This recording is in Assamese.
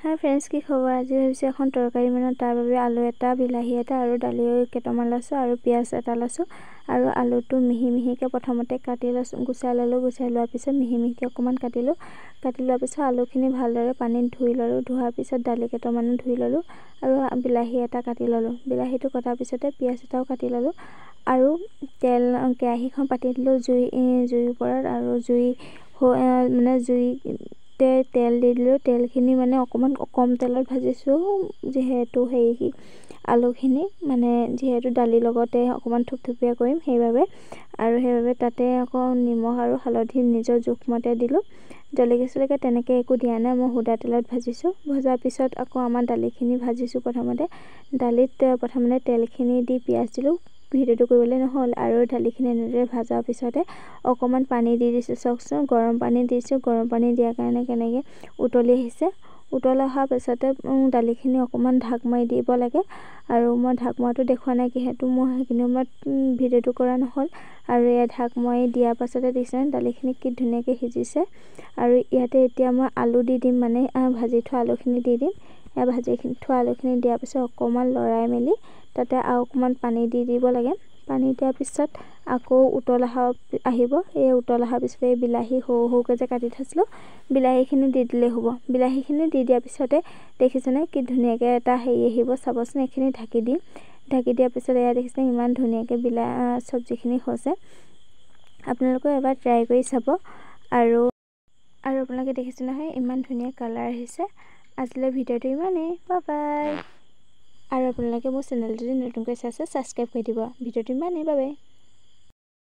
হাই ফ্ৰেণ্ডছ, কি খবৰ? আজি ভাবিছোঁ এখন তৰকাৰী বনাম। তাৰ বাবে আলু এটা, বিলাহী এটা আৰু দালি কেইটামান লৈছোঁ আৰু পিঁয়াজ এটা লৈছোঁ। আৰু আলুটো মিহি মিহিকৈ প্ৰথমতে কাটি লৈছোঁ, গুচাই ল'লোঁ। গুচাই লোৱাৰ পিছত মিহি মিহিকৈ অকণমান কাটিলোঁ। কাটি লোৱাৰ পিছত আলুখিনি ভালদৰে পানীত ধুই ল'লোঁ। ধোৱাৰ পিছত দালি কেইটামানো ধুই ল'লোঁ আৰু বিলাহী এটা কাটি ল'লোঁ। বিলাহীটো কটাৰ পিছতে পিঁয়াজ এটাও কাটি ল'লোঁ আৰু তেল কেৰাহীখন পাতি দিলোঁ জুইৰ ওপৰত আৰু জুই মানে জুইতে তেল দি দিলোঁ। তেলখিনি মানে অকণমান কম তেলত ভাজিছোঁ, যিহেতু হেৰি আলুখিনি মানে যিহেতু দালিৰ লগতে অকণমান থুপথুপীয়া কৰিম সেইবাবে। আৰু সেইবাবে তাতে আকৌ নিমখ আৰু হালধি নিজৰ জোখমতে দিলোঁ। জলকীয়া চলকীয়া তেনেকৈ একো দিয়া নাই, মই সুদা তেলত ভাজিছোঁ। ভজাৰ পিছত আকৌ আমাৰ দালিখিনি ভাজিছোঁ। প্ৰথমতে দালিত প্ৰথমতে তেলখিনি দি পিঁয়াজ দিলোঁ, ভিডিঅ'টো কৰিবলৈ নহ'ল। আৰু দালিখিনি এনেদৰে ভজাৰ পিছতে অকণমান পানী দি দিছোঁ। চাওকচোন, গৰম পানী দিছোঁ। গৰম পানী দিয়াৰ কাৰণে কেনেকৈ উতলি আহিছে। উতল অহাৰ পিছতে দালিখিনি অকণমান ঢাক মাৰি দিব লাগে। আৰু মই ঢাক মৰাটো দেখুওৱা নাই, যিহেতু মই সেইখিনি সময়ত ভিডিঅ'টো কৰা নহ'ল। আৰু এয়া ঢাক মাৰি দিয়াৰ পাছতে দেখিছে দালিখিনি কি ধুনীয়াকৈ সিজিছে। আৰু ইয়াতে এতিয়া মই আলু দি দিম, মানে ভাজি থোৱা আলুখিনি দি দিম। এয়া ভাজি থোৱা আলুখিনি দিয়াৰ পিছত অকণমান লৰাই মেলি তাতে আৰু অকণমান পানী দি দিব লাগে। পানী দিয়াৰ পিছত আকৌ উতল অহা আহিব। এই উতল অহাৰ পিছতে এই বিলাহী সৰু সৰুকৈ যে কাটি থৈছিলোঁ, বিলাহীখিনি দি দিলেই হ'ব। বিলাহীখিনি দি দিয়াৰ পিছতে দেখিছেনে কি ধুনীয়াকৈ এটা হেৰি আহিব, চাবচোন। এইখিনি ঢাকি দিম। ঢাকি দিয়াৰ পিছত এয়া দেখিছেনে ইমান ধুনীয়াকৈ চব্জিখিনি হৈছে। আপোনালোকেও এবাৰ ট্ৰাই কৰি চাব। আৰু আৰু আপোনালোকে দেখিছে নহয়, ইমান ধুনীয়া কালাৰ আহিছে। আজিলৈ ভিডিঅ'টো ইমানেই, বাই বাই। আৰু আপোনালোকে মোৰ চেনেলটো যদি নতুনকৈ চাইছে, ছাবস্ক্ৰাইব কৰি দিব। ভিডিঅ'টো ইমানেই, বাই বাই।